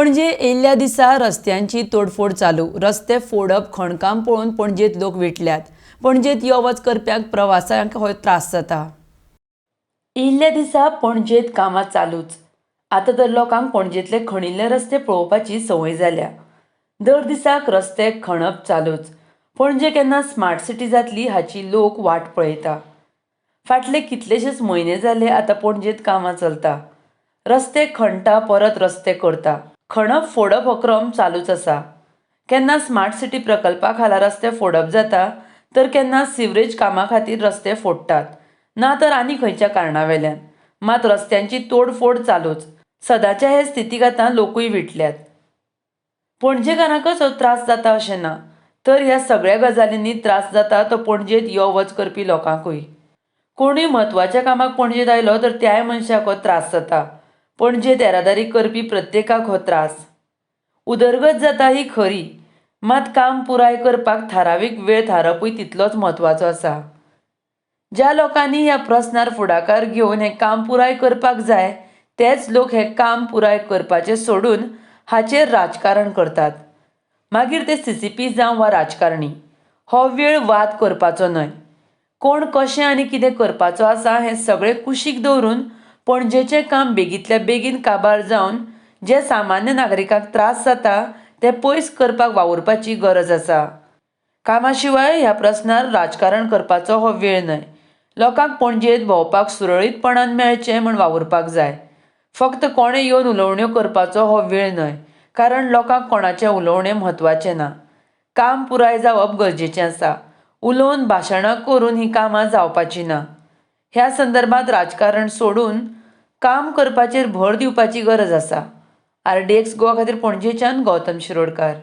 पणजे येयल्ल्या दिसा रस्त्यांची तोडफोड चालू. रस्ते फोडप, खणकाम पळोवन पणजेंत लोक विटल्यात. पणजेंत यो वच करप्यांक, प्रवाशांक हो त्रास जाता. येयल्ल्या दिसा पणजेंत कामां चालूच. आतां तर लोकांक पणजेंतले खणिल्ले रस्ते पळोवपाची संवय जाल्या. दर दिसाक रस्ते खणप चालूच. पणजे केन्ना स्मार्ट सिटी जातली हाची लोक वाट पळयता. फाटले कितलेशेच म्हयने जाले आतां पणजेंत कामां चलता. रस्ते खणटा, परत रस्ते करता. खणप फोडप हो क्रम चालूच आसा. केन्ना स्मार्ट सिटी प्रकल्पा खाला रस्ते फोडप जाता तर केन्ना सिवरेज कामा खातीर रस्ते फोडटात, ना तर आनी खंयच्या कारणा वेल्यान. मात रस्त्यांची तोडफोड चालूच. सदांच्या हे स्थितीक आतां लोकूय विटल्यात. पणजेकारांकच हो त्रास जाता अशें ना, तर ह्या सगळ्या गजालींनी त्रास जाता तो पणजेंत यो वच करपी लोकांकूय. कोणूय म्हत्वाच्या कामाक पणजेंत आयलो तर त्याय मनशाक हो त्रास जाता. पणजेंत येरादारी करपी प्रत्येकाक हो त्रास. उदरगत जाता ही खरी, मात काम पुराय करपाक थारावीक वेळ थारपूय तितलोच म्हत्वाचो आसा. ज्या लोकांनी ह्या प्रस्नार फुडाकार घेवन हें काम पुराय करपाक जाय तेच लोक हें काम पुराय करपाचें सोडून हाचेर राजकारण करतात. मागीर ते सीसीपी जावं वा राजकारणी. हो वेळ वाद करपाचो न्हय. कोण कशें आनी कितें करपाचो आसा हें सगळें कुशीक दवरून पणजेचें काम बेगींतल्या बेगीन काबार जावन जे सामान्य नागरिकांक त्रास जाता ते पयस करपाक वावुरपाची गरज आसा. कामा शिवाय ह्या प्रस्नार राजकारण करपाचो हो वेळ न्हय. लोकांक पणजेंत भोंवपाक सुरळीतपणान मेळचें म्हूण वावुरपाक जाय. फक्त कोणें येवन उलोवण्यो करपाचो हो वेळ न्हय, कारण लोकांक कोणाचें उलोवणें म्हत्वाचें ना. काम पुराय जावप गरजेचें आसा. उलोवन भाशणां करून हीं कामां जावपाचीं ना. ह्या संदर्भात राजकारण सोडून काम करपाचेर भर दिवपाची गरज आसा. आरडीएक्स गोवा खातीर पणजेच्यान गौतम शिरोडकार.